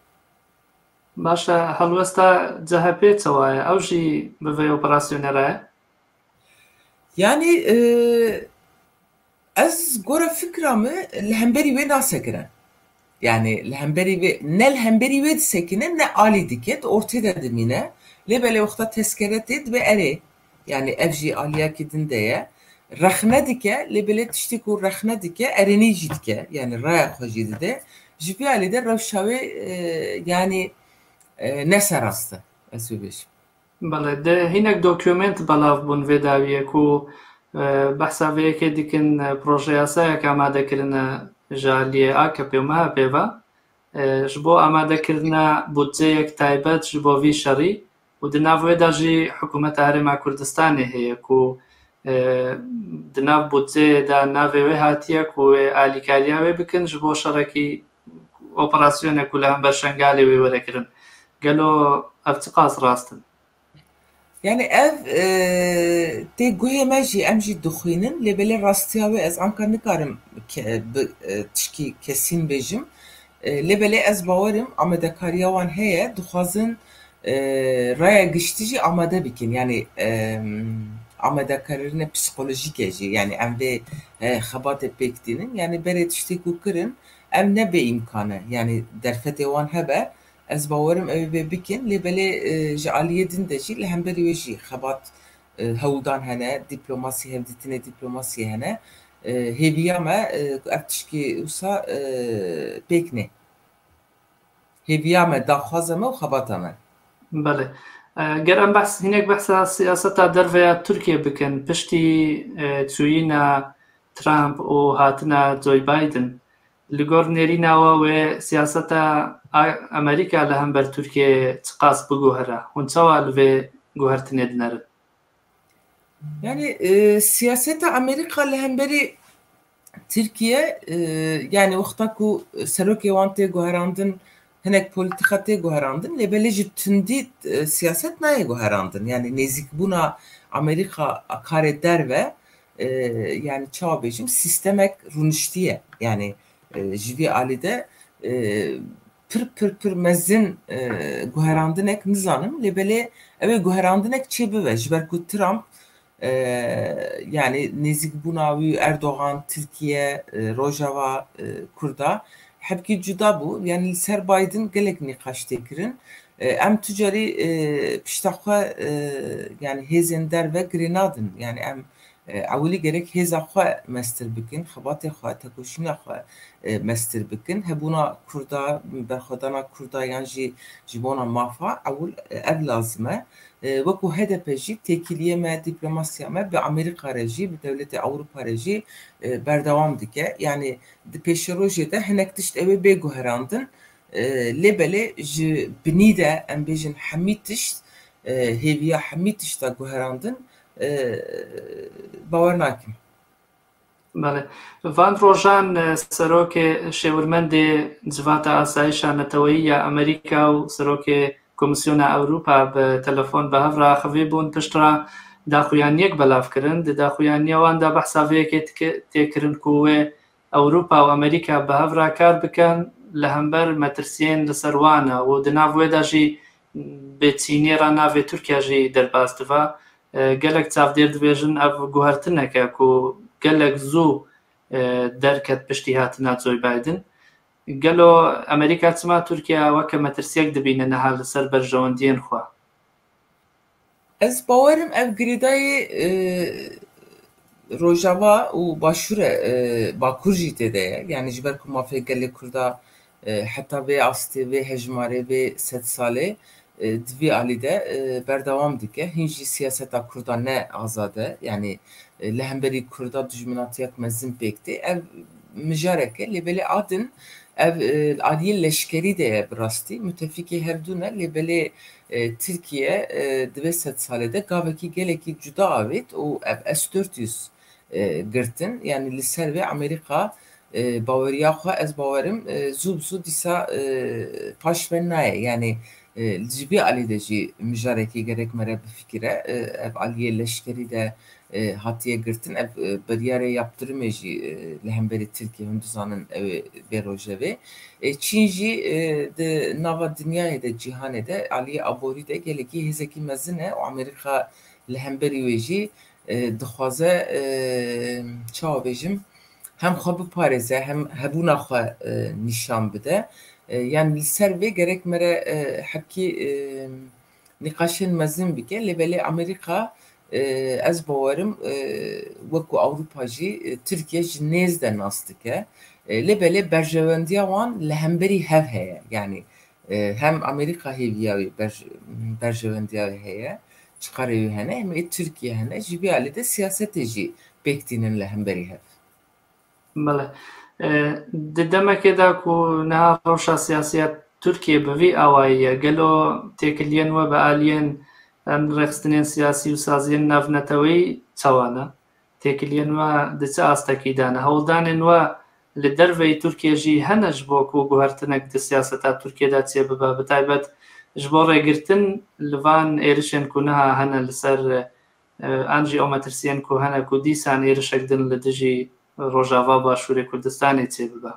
Baş e, helwesta C H P çawa ye? Ew jî bi vê operasyonê re ye? Yanî, e, ez gora fikra min li hemberî wê nasekine. Yanî li hemberî wê, ne li hemberî wê disekine, ne alî dike, di ortê de dimîne. Lê belê wexta tezkere tê dibe erê. Yanî ev jî aliyekî din de ye. Rexne dike, lê belê tiştê ku rexne dike, erênî jî dike. Yanî raya xwe jî dide. Ji vê alî de rewşa wê, e, yanî, e, ne serast e, ez wê bêjim. Belê, de hinek dokument belav bûn vê dawiyê ku, e, behsa vê yekê dikin, e, proje yasayek amade kirine ji aliyê A K P û M H P ve. E, ji bo amadekirina budceyek taybet ji bo vî şerî û di nav wê de jî Hikûmeta Herêma Kurdistanê heye ku, e, di nav budceyê de navê wê hatiye ku wê alîkariya wê bikin ji bo şerekî, operasyonek ku li hember Şengalê wê were kirin. Gelo ev çiqas rast in? Yanî ev, e, tê guhê me jî, em jî dixwînin, lê belê rastiya wê ez anka nikarim ke-, bi, e, tişkî kesîn bêjim. E, lê belê ez bawerim amadekariya wan heye, dixwazin, e, raya giştî jî amade bikin. Yanî, e, amadekarine psîkolojîk e jî. Yanî em vê, e, xebatê pêk tînin. Yanî berê tiştê ku kirin, em ne bê îmkan e. Yanî derfetê wan hebe, ez bawerim ew ê vê bikin, lê belê, e, ji aliyê din de jî li hemberî wê jî xebat, e, hewldan hene, dîplomasî, hevdîtinê dîplomasiyê hene. E, hêviya me, e, ku ev tişkî wisa, e, pêk nê. Hêviya me, daxwaza me û xebata me. Belê. E, ger em behs, hinek behsa siyaseta derve ya Tirkiye bikin, piştî, e, çûyîna Trump û hatina Joe Biden, li gor nêrîna we, wê siyaseta A-, Amerîka li hember Tirkiyeyê çiqas biguhere? Hûn çawa li vê guhertinê dinerin? Yanî, e, siyaseta Amerîka li hemberî Tirkiye, e, yanî wexta ku serokê wan tê guherandin, hinek polîtîka tê guherandin, lê belê ji tundî, e, siyaset nayê guherandin. Yanî nêzîkbûna Amerîka a karê derve, e, yanî çawa bêjim, sîstemek rûniştiye. Yanî, e, ji vî alî de, e, pir, pir, pir mezin, e, guherandinek nizanim, lê belê ew ê guherandinek çêbibe, ji ber ku Trump, e, yanî nêzîkbûna wî Erdogan, Tirkiye, e, Rojava, e, Kurda hebkî cuda bû. Yanî li ser Biden gelek nîqaş tê kirin. E, em tu carî, e, pişta xwe, e, yanî hêzên derve girê nadin. Yanî em, e, ewilî gerek hêza xwe mestir bikin, xebatê xwe, tekoşîna xwe, e, mestir bikin. Hebûna Kurda, berxwedana Kurda yan jî ji bona mafa ewil, e, ev lazim e. E, wekû H D P jî têkiliyê me, dîplomasiya me bi Amerîka re jî, bi dewletê Ewropa re jî, e, berdewam dike. Yanî di pêşerojê de hinek tişt ew ê bê guherandin. E, lê belê ji binî de, em bêjin, hemî tişt, e, hêviya hemî tişta guherandin, e, bawer nakim. Belê. Van rojan, e, serokê şêwirmendê Civata Asayişa Neteweyî ya Amerîka û serokê Komîsyona Ewropa bi telefon bi hev re axivî bûn. Pişt re daxuyaniyek belav kirin. Di daxuyaniya wan de behsa vê yekê dike-, tê kirin ku wê Ewropa û Amerîka bi hev re kar bikin, li hember metirsiyên li ser wan e û di nav wê de jî bê Çînê re navê Tirkiye jî derbas dibe. E, gelek çavdêr dibêjin ev guhertinek e ku gelek zû, e, derket piştî hatina Joe Biden. Gelo Amerîka çima Tirkiye weke metirsiyek dibîne niha li ser berjewendiyên xwe? Ez bawerim ev girêdayî, e, Rojava û Başûr e, e, Bakur jî tê de ye. Yanî ji ber ku mafê gelê Kurda, e, heta vê astê, vê hejmarê, vê sedsalê, e, di vî alî de, e, berdewam dike. Hîn jî siyaseta Kurda ne azad e. Yanî, e, li hemberî Kurda dijminatiyek mezin pêk tê. Ev mijarek e, lê belê a din ev, e, aliyê leşkerî de ye bi rastî. Mutefîkê hevdû ne, lê belê, e, Tirkiye, e, di vê sedsalê de gavekî gelekî cuda avêt û ev S dört yüz, e, girtin. Yanî li ser vê Amerîka, e, baweriya xwe, ez bawerim, e, zû bi zû dîsa, e, paş ve nayê. Yanî, e, ji vî alî de jî mijarekê gerek me re bifikire. E, ev aliyê leşkerî de, e, hatiye girtin. Ev, e, biryarê yaptirimê jî, e, li hemberî Tirkiye hûn dizanin ew ê bê rojevê. E, Çîn jî, e, di nava dinyayê de, cîhanê de, aliyê aborî de gelekî hêzekî mezin e û Amerîka li hemberî wê jî, e, dixwaze, e, çawa bêjim, hem xwe biparêze, hem hebûna xwe, e, nîşan bide. E, yani li ser vê gerek me re, e, hebkî, e, nîqaşên mezin bike. Lê belê Amerîka, e, ez bawerim, e, wekû Ewropa jî, e, Tirkiye ji nêz de nas dike. E, lê belê berjewendiya wan li hemberî hev heye. Yani, e, hem Amerîka hêviya wê ber-, berjewendiya wê heye, çiqarê wê hene, hem ê Tirkiye hene. Ji vî alî de siyasetê jî pêk tînin li hemberî hev. Bele. E, di demekê de ku niha rewşa siyasî ya Tirkiyê bi vî awayî ye, gelo têkiliyên we bi aliyên em rêxistinên siyasî û saziyên navneteweyî çawa ne? Têkiliyên we di çi astekî de ne? Hewldanên we li derveyî Tirkiyê jî hene ji bo ku guhertinek di siyaseta Tirkiyê de çêbibe? Bi taybet ji bo rêgirtin li van êrişên ku niha hene li ser, e, an jî ew metirsiyên ku hene ku dîsan êrişek din li dijî Rojava Başûrê Kurdistanê çêbibe?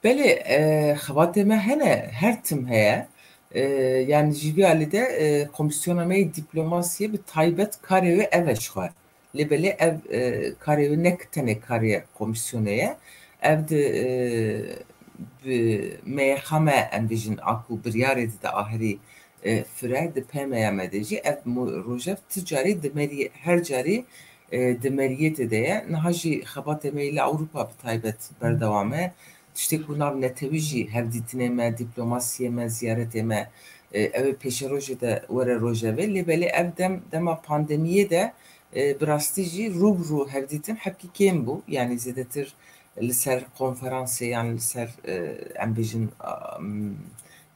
Belê, e, xebatê me hene, her tim heye. E, yani ji vî alî de, e, komîsyona me yê dîplomasiyê bi taybet karê wê ev e ji xwe. Lê belê ev, e, karê wê ne tenê karê komîsyonê ye. Ev di, e, bi M Y K M, em bêjin, a ku biryarê dide aherî, e, fire, di P M Y M de jî ev mo-, rojev ti carî di meriyê, her carî, e, di meriyê tê de ye. Niha jî xebatê me yê li Ewropa bi taybet berdewam e. Tiştê ku nav netewî jî hevdîtinê me, dîplomasiyê me, ziyaretê me, e, ew ê pêşerojê de were rojevê. Lê belê ev dem, dema pandemiyê de, e, bi rastî jî rû bi rû hevdîtin hebkî kêm bû. Yanî zêdetir li ser konferansê yan li ser, e, em bêjin, a, m-,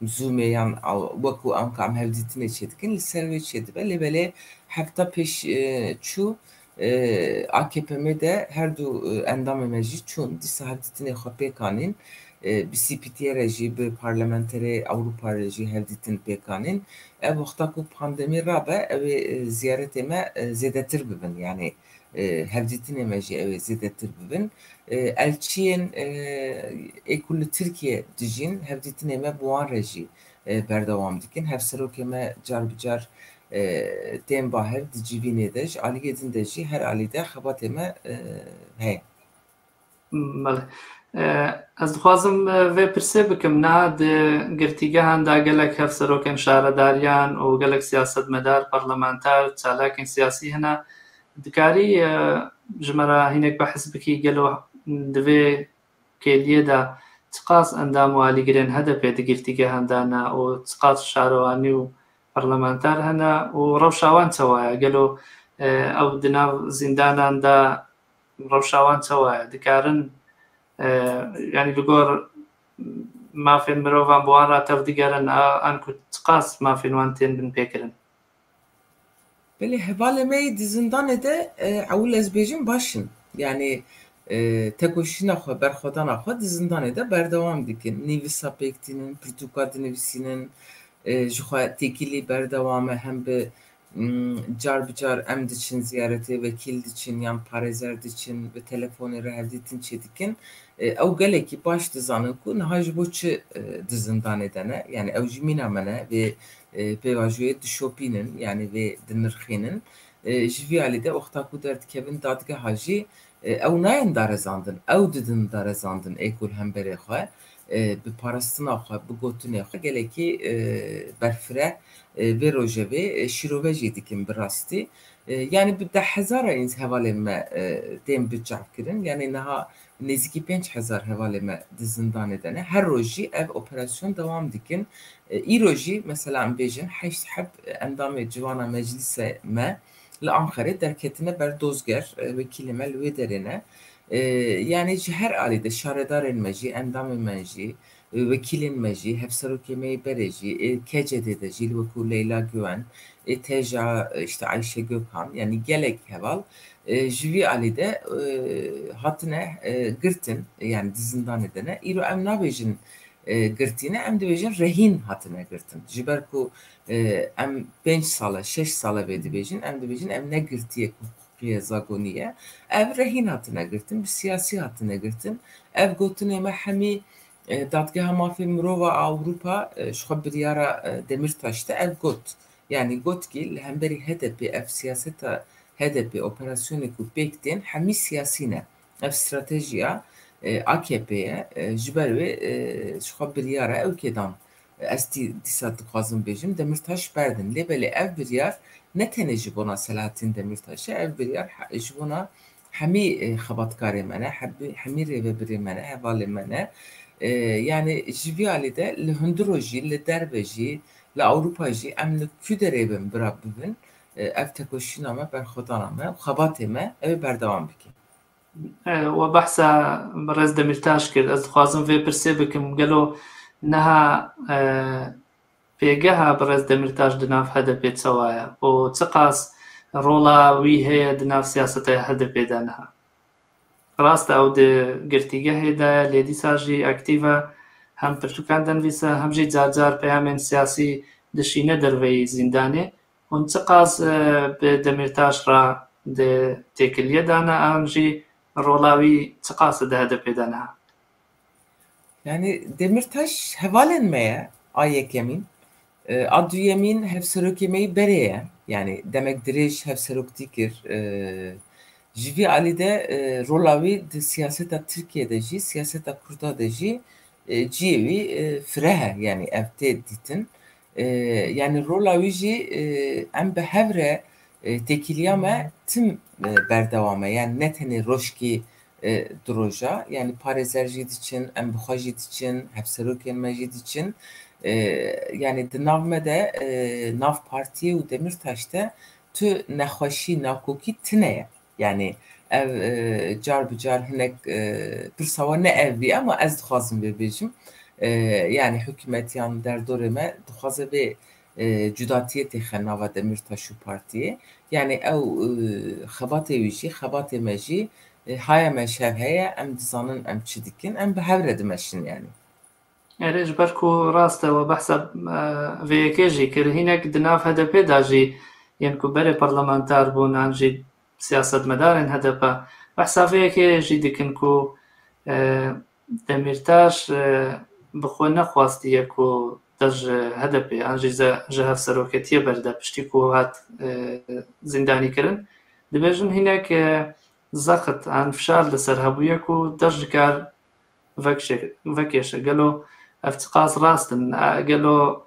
Zoomê yan a, wekû anka em hevdîtinê çêdikin, li ser wê çêdibe. Lê belê hefta pêş, e, çû, e, A K P M de her du, e, endamê me jî çûn, dîsa hevdîtinê xwe pêk anîn. E, bi C P T re jî, bi parlamenterê Ewropa re jî hevdîtin pêk anîn. Ev wexta ku pandemî rabe, ew ê, e, ziyaretê me, e, zêdetir bibin. Yanî, e, hevdîtinê me jî ew ê zêdetir bibin. E, elçiyên, e, ê ku li Tirkiye dijîn, hevdîtinê me bi wan re jî, e, berdewam dikin. Hevserokê me car bi car, e, tên ba hev di civînê de, ji aliyê din de jî her alî de xebatê me, e, heye. Belê. E, ez dixwazim, e, vê pirsê bikim. Niha di girtîgehan de gelek hevserokên şaredariyan û gelek siyasetmedar, parlamenter, çalakên siyasî hene. Dikarî, e, ji me re hînek behs bikî, gelo di vê kêliyê de çiqas endam û alîgirên H D P di girtîgehan de ne û çiqas şarewanî û parlamenter hene û rewşa wan çawa ye? Gelo, e, ew di nav zîndanan de rewşa wan çawa ye? Dikarin, e, yanî li gor mafên mirovan bi wan re tev digerin, a, an ku çiqas mafên wan tên binpêkirin? Belê, hevalê me yê di zindanê de, e, ewil ez bêjim baş in. Yanî, e, tekoşîna xwe, berxwedana xwe di zindanê de berdewam dikin. Nivîsa pêk tînin, pirtûka dinivîsînin, e, ji xwe têkilî berdewam e, hem bi, m, car bi car em diçin ziyaretê, wekîl diçin yan parêzer diçin, bi telefonê re hevdîtin çêdikin. E, ew gelekî baş dizanin ku niha ji bo çi, e, di zindanê de ne. Yanî ew jî mîna me ne, vê, e, pêvajoyê dişopînin, yanî vê dinirxînin. E, ji vî alî de wexta ku derdikevin dadgeha jî, e, ew nayên darezandin, ew didin darezandin ê ku li hemberê xwe, e, bi parastina xwe, bi gotinê xwe gelekî, e, berfire, e, vê rojevê, e, şîrove jî dikin bi rastî. E, yanî bi dehhezara ins-, hevalên me, e, tên biçavkirin. Yanî niha nêzîkî pênc hezar hevalê me di zindanê de ne. Her roj jî ev operasyon dewam dikin. E, îro jî mesela em bêjin heşt heb endamê Civana Meclîsê me li Anqerê derketine ber dozger, e, wekîlê me li wê derê ne. E, yanî ji her alî de şaredarên me jî, endamên me jî, wekîlên me jî, hevserokê me yê berê jî, ê K C D de jî li wekû Leyla Güven, ê TEJ'a, işte Ayşe Gökhan, yanî gelek heval, e, ji vî alî de, e, hatine, e, girtin, yanî di zindanê de ne. Îro em nabêjin, e, girtî ne, em dibêjin rehîn hatine girtin. Ji ber ku, e, em pênc sal e, şeş sal e vê dibêjin, em dibêjin ev ne girtiyek huquqî ye, zagonî ye. Ev rehîn hatine girtin, bi siyasî hatine girtin. Ev gotinê me hemî, e, Dadgeha Mafê Mirova a Ewropa, e, ji xwe biryara, e, Demîrtaş de ev got. Yanî got ki li hemberî H D P ev siyaseta H D P operasyonê ku pêk tên hemî siyasî ne. Ev stratejiya, e, A K P ye. E, ji ber wê, e, ji xwe biryara ew kê dan. Ez dî-, dîsa dixwazim bêjim, Demîrtaş berdin. Lê belê ev biryar ne tenê ji bona Selahattin Demîrtaş e, ev biryar he-, ji bona hemî, e, xebatkarê me ne, hebî-, hemî rêvebirê me ne, hevalê me ne. E, yanî ji vî alî de li hundir rojî, li derve jî, li Ewropa jî em li ku derê bin bira bibin, e, ev tekoşîna me, berxwedana me û xebatê me ew ê berdewam bikin. E, we behsa birêz Demîrtaş kir. Ez dixwazim vê pirsê bikim. Gelo niha, e, pêgeha birêz Demîrtaş di nav H D P çawa ye û çiqas rola wî heye di nav siyaseta H D P de niha? Rast e, ew di girtîgehê de ye, lê dîsa jî aktîv e. Hem pirtûkan dinivîse, hem jî car car peyamên siyasî dişîne derveyî zîndanê. Hûn çiqas, e, bi Demîrtaş re di têkiliyê de ne, an jî rola wî çiqas e di H D P de niha? Yani Demîrtaş hevalên me ye, a yekemîn. E, a duyemîn hevserokê me yî berê ye. Yani demek dirêj hevseroktî kir. E, ji vî alî de, e, rola wî di siyaseta Tirkiye de jî, siyaseta Kurda de jî, e, ciyê wî, e, fireh e. Yani ev tê dîtin. E, yani rola wî jî, e, em bi hev re, e, têkiliya me tim, e, berdewam e. Yani ne tenê rojkî, e, du roja, yani parêzer jî diçin, em bi xwe jî diçin, hevserokên me jî diçin. E, yani di nav me de, e, nav partiyê û Demîrtaş de tu nexweşî, nakokî tune ye. Yani ev, e, car bi car hinek, e, pirsa we ne ev bî, ama ez dixwazim vê bêjim. E, yani hikûmetiyan derdorê me dixwaze vê, e, cudatiyê têxe nava Demîrtaş û partiyê. Yani ew, e, xebatê wî jî, xebatê me jî, e, haya me şev heye, em dizanin em çi dikin, em bi hev re dimeşin yani. Erê, ji ber ku rast e, we behsa, e, vê yekê jî kir, hinek di nav H D P de jî yên ku berê parlamenter bûn, an jî siyasetmedarên H D P behsa vê yekê jî dikin ku, e, Demîrtaş, e, bi xwe nexwastiye ku de ji H D P an jî ze-, ji hevseroketiyê berde piştî ku hat, e, zîndanî kirin. Dibêjin hinek, e, zext an fişar li ser hebûye ku de ji kar vekşe-, vekêşe. Gelo ev çiqas rast in? E, gelo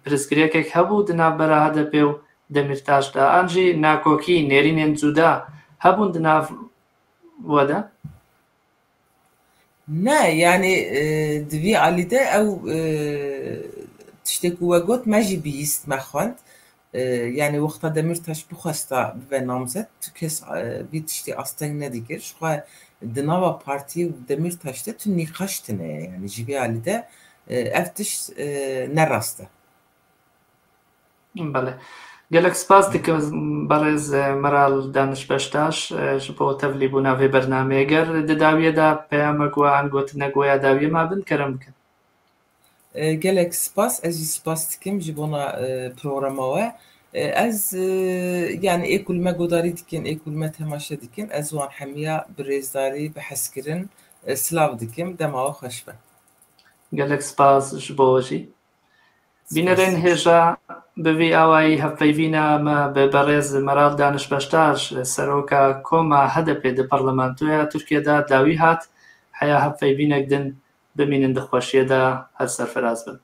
pirsgirêkek hebû di navbera H D P û Demîrtaş de? An jî nakokî, nêrînên cuda hebûn di nav we de? Ne, yani, e, di vî alî de ew, e, tiştê ku we got, me jî bihîst, me xwend. E, yani wexta Demîrtaş bixwesta bibe namzet, tu kes, e, vî tiştî asteng nedikir. Ji xwe di nava partiyê û Demîrtaş de tu nîqaş tune ye. Yani ji vî alî de, e, ev tişt, e, ne rast e. Belê. Gelek spas dikim berêz, e, Meral Daniş Beştaş, e, ji bo tevlîbûna vê bernameyê. Ger di dawiyê de peyamek we an gotinek we ya dawiyê mabin, kerem bikin. E, gelek spas, ez jî spas dikim ji bona, e, programa we. E, ez, e, yani ê ku li me godarî dikin, ê ku li me temaşe dikin, ez wan hemiya bi rêzdarî, bi hezkirin, e, silav dikim. Dema we xweş be. Gelek spas ji bo we jî. Bînerên hêja, bi vî awayî hevpeyvîna me bi berêz Meral Daniş Beştaş, seroka koma H D P di Parlamentoya Tirkiye de dawî hat. Heya hevpeyvînek din, bimînin di xweşiyê de, her serfiraz bin.